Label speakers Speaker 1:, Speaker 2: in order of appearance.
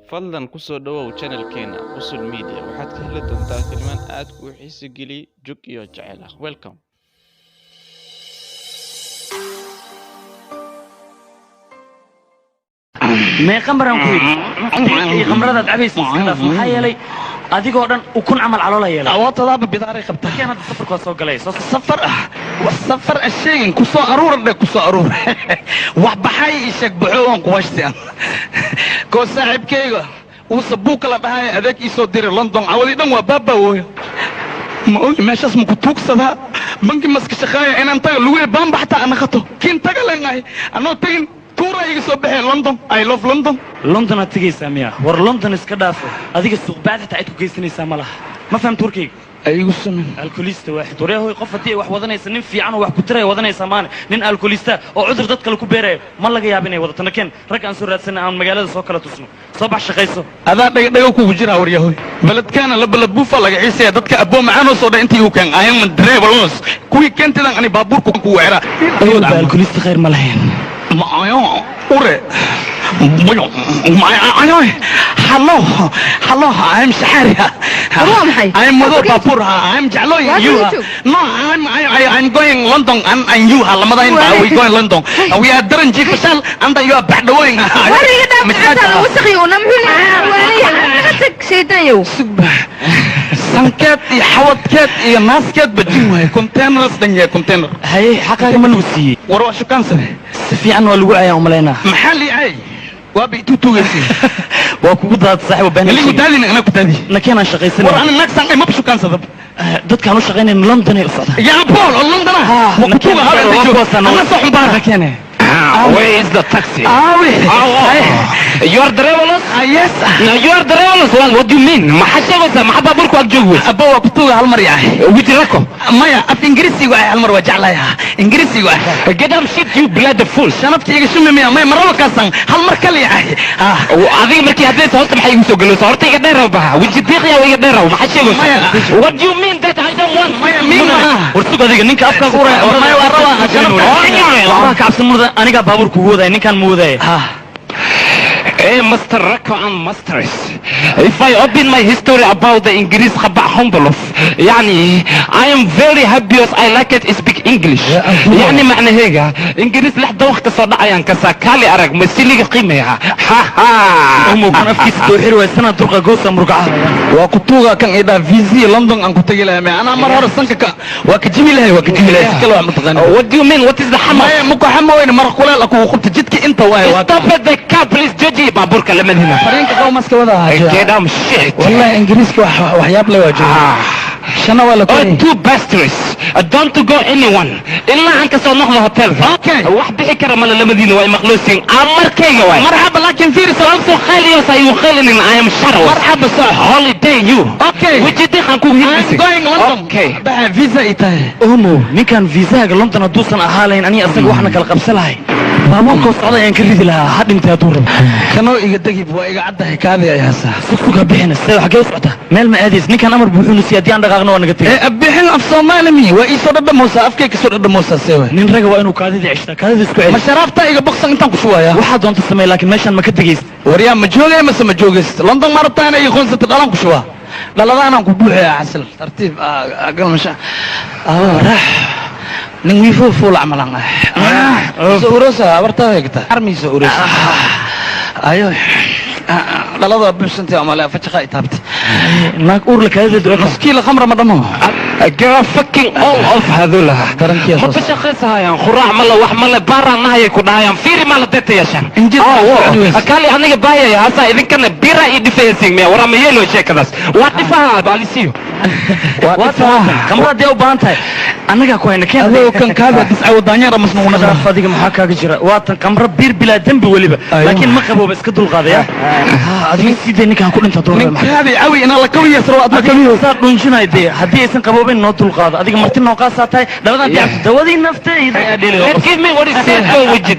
Speaker 1: Fadlan ku soo dhawow channelkeena Qusul Media. Waxaad ka heli doontaa tilmaan aad kuu xiisi geliya, jug iyo jecel ah. Welcome.
Speaker 2: Meeqa maraan ku yidhi iyo khamradaad cabaysa iska dhaaf, maxaa yeelay adigoo dhan ukun camal caloola yeelay.
Speaker 3: Awoodtadaaba bidaaray qabtaa.
Speaker 2: Markaan hadda safarku waa soo galay soo
Speaker 3: safar ah, wax safar ah sheegin, ku soo aruur dhe, ku soo aruur. Wax baxay ii sheeg, baxo waan kuwashti an koo saaxiibkayga uusa buuka la dhahay adeeg ii soo diray London cawadii dhan waa baaba wooyo. Ma ogi meeshaas ma ku tuugsadaa bangi maska shaqeeya inaan taga lugu baanba xataa ana khato kiin taga leenahay anoo tagin tuura iga soo baxeen London. I love London.
Speaker 2: London aad tegaysaa miya? War London iska dhaafo, adiga suuq bacd xitaa cid ku geysanaysaa ma laha. Ma fahamta warkayga?
Speaker 3: Ay igu samin.
Speaker 2: Alkoolista waaxid waryahoy, qof haddii ay wax wadanaysa nin fiican oo wax ku tiraya wadanaysa maane, nin alkoolista oo cudur dad kale ku beerayo ma laga yaaba inay wadato. Nakeen rag aan soo raadsanay, aan magaalada soo kala tusno. Soo bax, shaqayso.
Speaker 3: Adaa dhaga dhaga kugu jiraa waryahoy, beledkaana la beled buufa laga xiisaya dadka aboo macaanoo soo dha intii uu keen I am driverless kuwii keentidan ani baabuurku ku weeraa.
Speaker 2: Awalba alkoolista khayr ma lahayn.
Speaker 3: Maayo ure ayo, hallo hallo, I am Shahari.
Speaker 4: Waa maxay?
Speaker 3: I am Mado Baabuur. I am Jaclo.
Speaker 4: Waa
Speaker 3: you
Speaker 4: joog.
Speaker 3: No, I'm going London and you lamada in we going London, we are daran jiifashal and you are baxdhawooyin.
Speaker 4: War iga dhaaf gacantaada wasakhiyo, na muxuu leeyahay? Waaliya naga tag, shaydaanyow.
Speaker 3: Sankeed iyo xawadkeed iyo naaskeed ba jin waaye, containers dhan yahay, container.
Speaker 2: Haye, xaqaaga ma lagu siiyey?
Speaker 3: War waa shukaansane.
Speaker 2: Si fiican waa lagu cayaa umalaynaa.
Speaker 3: Maxaa liicay? Waaba ituutugaysi.
Speaker 2: Waa kugu daad saaxiib been.
Speaker 3: Ligu daadin, anaa ku daadi.
Speaker 2: Nakeen aan
Speaker 3: war
Speaker 2: shaqaysanay.
Speaker 3: Ana naagsan ay maba shukaansada.
Speaker 2: Dadkaan u shaqaynayna London ay u socdaan.
Speaker 3: Yaa Paul oo London ah waa kutuuga habeen ana soo xumbaara.
Speaker 2: Nakeene.
Speaker 5: Where is the taxi?
Speaker 3: Aawi.
Speaker 5: Oh, you are driverless?
Speaker 3: Ah, yes.
Speaker 5: No, you are driverless. What do you mean? Maxaa sheegaysaa? Maxaa baabuurku ag joogi weyse?
Speaker 3: Abba waa kutuuga hal mar yahay.
Speaker 5: With rako.
Speaker 3: Maya, af ingiriisigu ah hal mar waa jeclahay, ingiriisigu ah.
Speaker 5: Get up shit, you bloody fool.
Speaker 3: Shanabta iga shumi miya? Maya, maraba kaasan hal mar kaliya ah.
Speaker 5: Adiga markii hadlaysa horta maxay igu soo galaysaa? Horta iga dheeraw baha. Weji diiqaya iga dheeraw. Maxaa sheegaysaa?
Speaker 3: Maya.
Speaker 5: What do you mean that I don't want?
Speaker 3: Maya miin maaha.
Speaker 2: War sug, adiga ninka afkaaga uraya.
Speaker 3: Maya, waa rabaa shanabta.
Speaker 2: Waxbaa ka cabsan murda, anigaa baabuur kugu wadaya, ninkaan ma wadaya.
Speaker 3: Ah.
Speaker 5: Hey, Mr. Rako and Masters. If I open my history about the English خبع humblof, يعني I am very happy as I like it speak English. يعني معنى هيك إنجليز لحظة وقت صدع يعني كسا كالي أرق مسيلي قيمة ها ها.
Speaker 2: Umu kan afkiisa dooxiri waay sanad durqa goosa murgacaha.
Speaker 3: Waa kutuuga kan idhaa visa London aan ku tagi lahay. Maya, anaa mar hore sanka ka waa ka jibi lahay, waa ka jibi lahay si kale waa mataqaana.
Speaker 5: What do you mean? What is the hammer?
Speaker 3: Maya, muku xama weyne mar kuleel kugu qubta jidka inta waay waa.
Speaker 5: Stop at the car, please, Joji. baabuurka lama hina.
Speaker 3: Fareenka qowmaska wadaa.
Speaker 5: Get down shit.
Speaker 3: Wallahi ingiriiska wax waxyaab le waa jooga.
Speaker 5: Ah.
Speaker 3: Shana waa la
Speaker 5: Oh,
Speaker 3: korayay.
Speaker 5: two bastards. Don't go anyone. Ilaa aan ka soo noqdo hotelka.
Speaker 3: Okay.
Speaker 5: Wax bixi kara mala lamadiina waa maqluusin. Amarkayga waay.
Speaker 3: Marxaba, laakiin fiiri.
Speaker 5: Sababtoo khayliyo sa igu khaylinin. I am shadow.
Speaker 3: Marxaba sax.
Speaker 5: Holiday you.
Speaker 3: Okay.
Speaker 5: Wejidiqan ku
Speaker 3: I'm
Speaker 5: hilbisay.
Speaker 3: going London.
Speaker 5: Okay.
Speaker 3: Baxa visa i tahay.
Speaker 2: Omo ninkan viisahaaga London hadduusan ahaa lahayn, aniga asaga waxna kala qabsan lahay, baabuurkoo socda ayaan ka ridi lahaa, ha dhintay hadduu rabo.
Speaker 3: Kanoo iga degib, waa iga caddahay kaadi ay hasaa.
Speaker 2: Sug sug, ha bixina. See, xaggee u socotaa? Meel ma aadays. Ninkan amar buuxuuna siiyey, haddii aan dhaqaaqno waa naga tegay.
Speaker 3: Ee abixin af Soomaali mi waa ii soo dhadhamoosaa, afkay ka soo dhadhamoosaa, see waay.
Speaker 2: Nin raga waa inuu kaadida ceshtaa, kaadida isku celi.
Speaker 3: Ma sharaabtaa iga boqsan intaan ku shubayaa.
Speaker 2: Waxaa doonta samey, laakiin meeshaan ma ka tegaysid.
Speaker 3: Waryaa, ma joogay mase ma joogaysid London? Ma rabtaa inay iqoonsata? Dhalan ku shubaa, dhaladaanaan ku buuxaya xasil tartiib gal masha raax nin wiifo fuul camalan ah soo urosa abartaa eegta armi soo urosa ayo dhalada buuxsantay amale fajaqa ay taabtay.
Speaker 2: Naag uurla kaadideedu
Speaker 3: nus kiilo khamra ma dhamo.
Speaker 5: Get fucking all of hadula.
Speaker 3: Darankiisa
Speaker 5: Ma ka shaqaysahayaan quraac ma la wax ma la baaraan nahayay ku dhahayaan fiiri ma la deeta yeeshaan.
Speaker 3: Injil
Speaker 5: Oh,
Speaker 3: socon weyse.
Speaker 5: Kali aniga baayaya hasa idinkana bira ii dhifayasiin miya? Waraa ma yeelo sheekadaas waa dhifaha baalisiyo.
Speaker 2: Waa khamra haddii u baahan tahay annagaa ku hayna keen.
Speaker 3: Adoo kan kaada disca wadaanyara masnuuna.
Speaker 2: Dhaaf, adiga maxaa kaaga jira? Waa tan khamro biir bilaa dembi weliba.
Speaker 3: Ayo.
Speaker 2: Laakiin ma qabooba, iska dulqaadaya. Adiga sidee ninkaan ku dhinta doonaya?
Speaker 3: Nin kaadi cawi inaa la kawiya saro adna kawiyo.
Speaker 2: Saa dhunjinay dee, haddii aysan qaboobin noo dulqaado. Adiga marti nooqaasaa tahay, dhaladan dacabto dawadii naftayda ayaa dheli.
Speaker 5: Give me what is said go with you.